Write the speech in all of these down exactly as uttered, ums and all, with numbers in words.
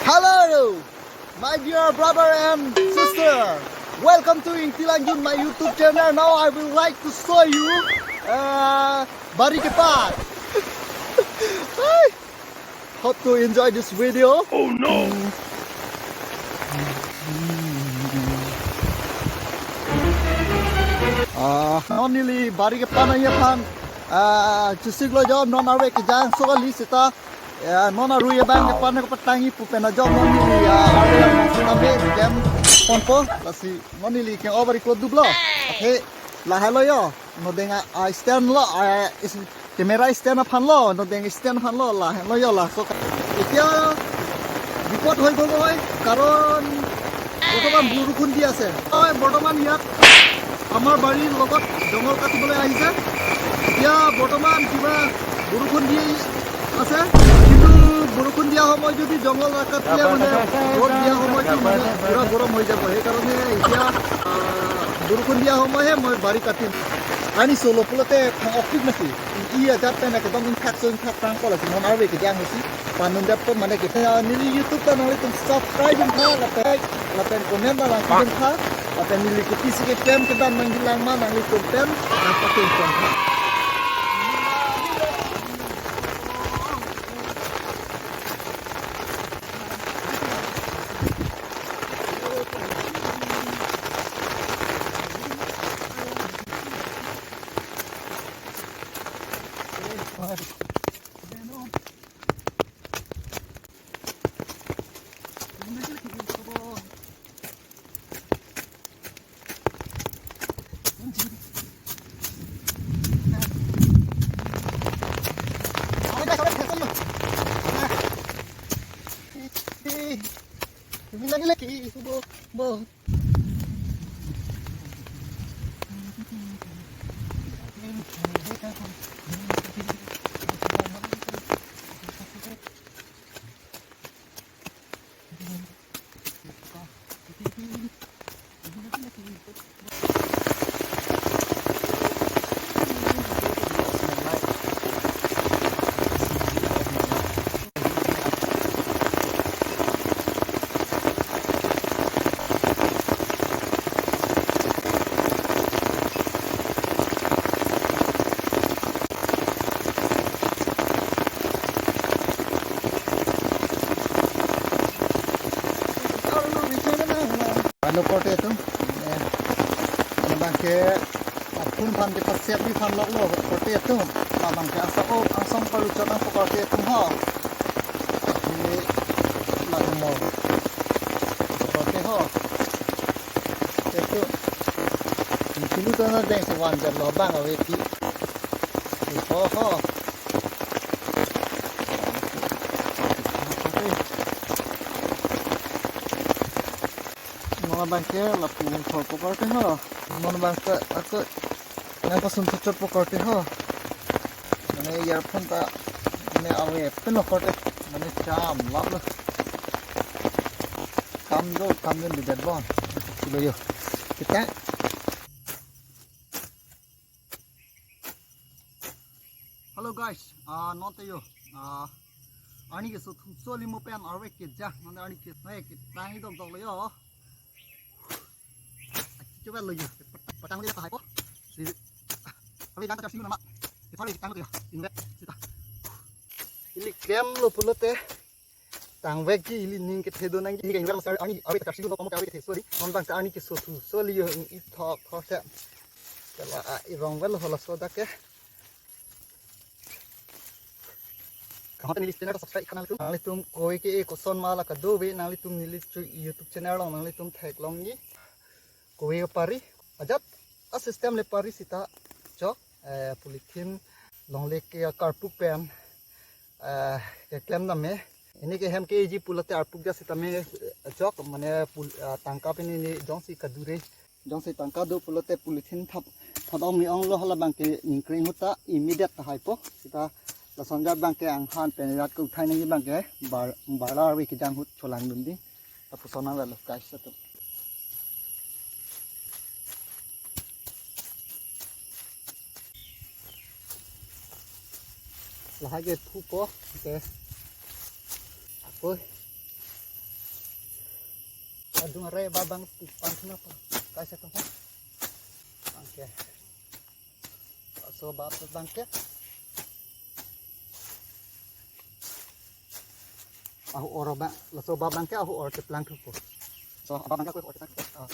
Hello, my dear brother and sister. Welcome to Ingti Langjun, my YouTube channel. Now I will like to show you uh, Bari Kepan. Hi. Hope to enjoy this video. Oh no! Ah, non neli Bari Kepan aja aphan. Ah, chusik lo jo non arve kejang so kali seta. Ya, non arve abang kepan ko patangji pu pen ajo non neli ya arve seta be jam ponpo. Lasi non neli ke over ko dublo. Okay, lahelo jo. Non deng a stand lo, a is camera stand aphan lo, non deng stand aphan lo, lahelo jo laso. এতিয়া বিপদ হৈ গ'লগৈ, কাৰণ বৰ্তমান বৰষুণ দি আছে। হয়, বৰ্তমান ইয়াত আমাৰ বাৰীৰ লগত জংঘল কাটিবলৈ আহিছে। এতিয়া বৰ্তমান কিবা বৰষুণ দি আছে, কিন্তু বৰষুণ দিয়া সময়ত যদি জংঘল নাকাটিলে মানে ৰ'দ দিয়া সময়ত মানে পুৰা গৰম হৈ যাব। সেইকাৰণে এতিয়া, আহ, বৰষুণ দিয়া সময়হে মই বাৰী কাটিম। Ani solo pulote thang-ok pik nasi. I ajat pen ekdom ingthak so ingthak tang kola si non arve kejang si. Panun dap pon mane ke. Ah, neli YouTube ta nanglitum subscribe dun tha, lapen, lapen comment ta lang dun tha, lapen neli ke pisi ke kem kedan nangjilang ma nanglitum pen nangpatun pon tha. Ano korte atum? Eh, ano abang ke aphun aphan kepasiat aphan lok lo korte atum. Labang ke asa o angsong paru chot nangpo korte atum ho. Ini lalu mo korte ho. Itu. Ini dulu tuh na deng sewan jar lo abang awe pi. Ho ho. Non abang ke lapu thorpo korte ho. Non abang ke ako nangpasun chot po korte ho. Mane earphone ta mane awe pen lo korte. Mane cham lap lo. Kam do, kam do di det bon. Kilo yo. Kita. Hello guys, ah, non te yo, ah, arni keso thumso limo pen arve kejang, non arni ke, eh, ketang idok dok lo yo. Coba lo yo, patang lo yo kahai ko. Si, kami lang kasih nama. Kita lo ketang lo yo, ingat kita. Ili klem lo pulote. Tangvekji ili ning kethe do nangji, ning ke ingvar masar arni arve ta karsi do, no komo ke arve kethe, sorry. Non abang ta arni keso thumso li yo ithok thok se. Kala, ah, irong vel holo soda ke. Kahote neli channel subscribe nanglitum. Nanglitum kove ke e koson ma la kadove nanglitum neli chu YouTube channel along nanglitum theklongji. Kove pari ajat a system le pari sita chok, eh, polythene longle ke karpuk pen, eh, keklem name. Ini ke hem keji pulote arpuk ja sitame, eh, chok mane pul-, eh, tangka pen ini jongsi kadure. Jongsi tangka do pulote polythene thap, thap ong ni ong lo hala abang ke ningkreng ahut ta immediate ta hai po. Sita lason ajat abang ke anghan pen ajat ke uthai nangji abang ke bar, bar arve kejang ahut cholang dun di. Lapuson nang lo guys atum. Lahai ke thupo, okay. Apoi. Adung are ba bang pan thuna pa. Kaisa tum. Oke. Laso ba abang ke. Ahu or ba, laso ba abang ke ahu or keplang thupo. So, abang ke ahu or keplang thupo. Ah.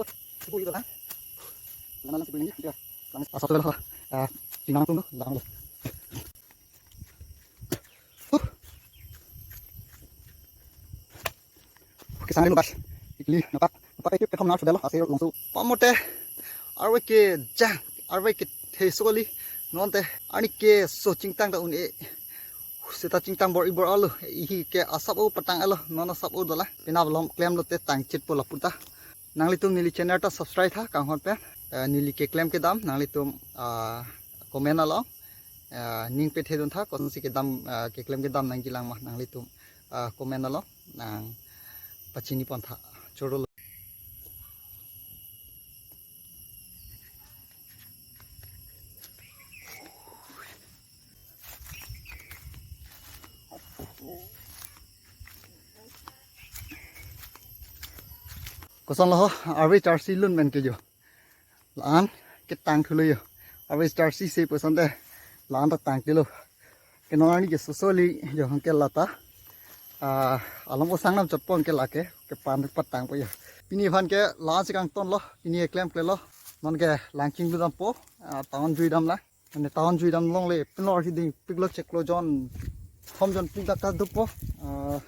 Oh, ibu itu lah. Mana lang ibu ini? Dia. Lang asap tu lah. Ah, pinang tu, lang tu. Huh. Kesang lu bas. Ikli napak, napak itu kethom nar sudah lo, asir langsung. Pamote, arve kejang, arve kethe soli, nonte, arni keso chingtang ta un-e. Seta chingtang bor-i bor-alo, ihi ke asap o patang alo, non asap o dola. Pina lom klemlote tangchitpo lapu ta. Nanglitum neli channel ta subscribe tha, kanghon pen. Eh, neli keklem kedam, nanglitum, ah, comment along. Ah, ning pethedun tha, kosonsi kedam, ah, keklem kedam nangjilang ma, nanglitum, ah, comment along. Nang pachini pon tha. Choro lo. Koson lo ho, arve charsi lun men ke jo. La-an ketang thulo jo. Arve charsi se pusonte la-an ta tangtelo. Ke non arni keso soli jo hang ke lata. Ah, along osang nam chotpon ke lake, kepan patangpo jo. Pini aphan ke la-an si kangtonlo, pini klemklelo. Non ke lang chinglu dampo, ah, town jui dam la. Mane town jui dam longle, pinlor hiding, piklo cheklo jon, thom jon pik dak ta dopo. Ah,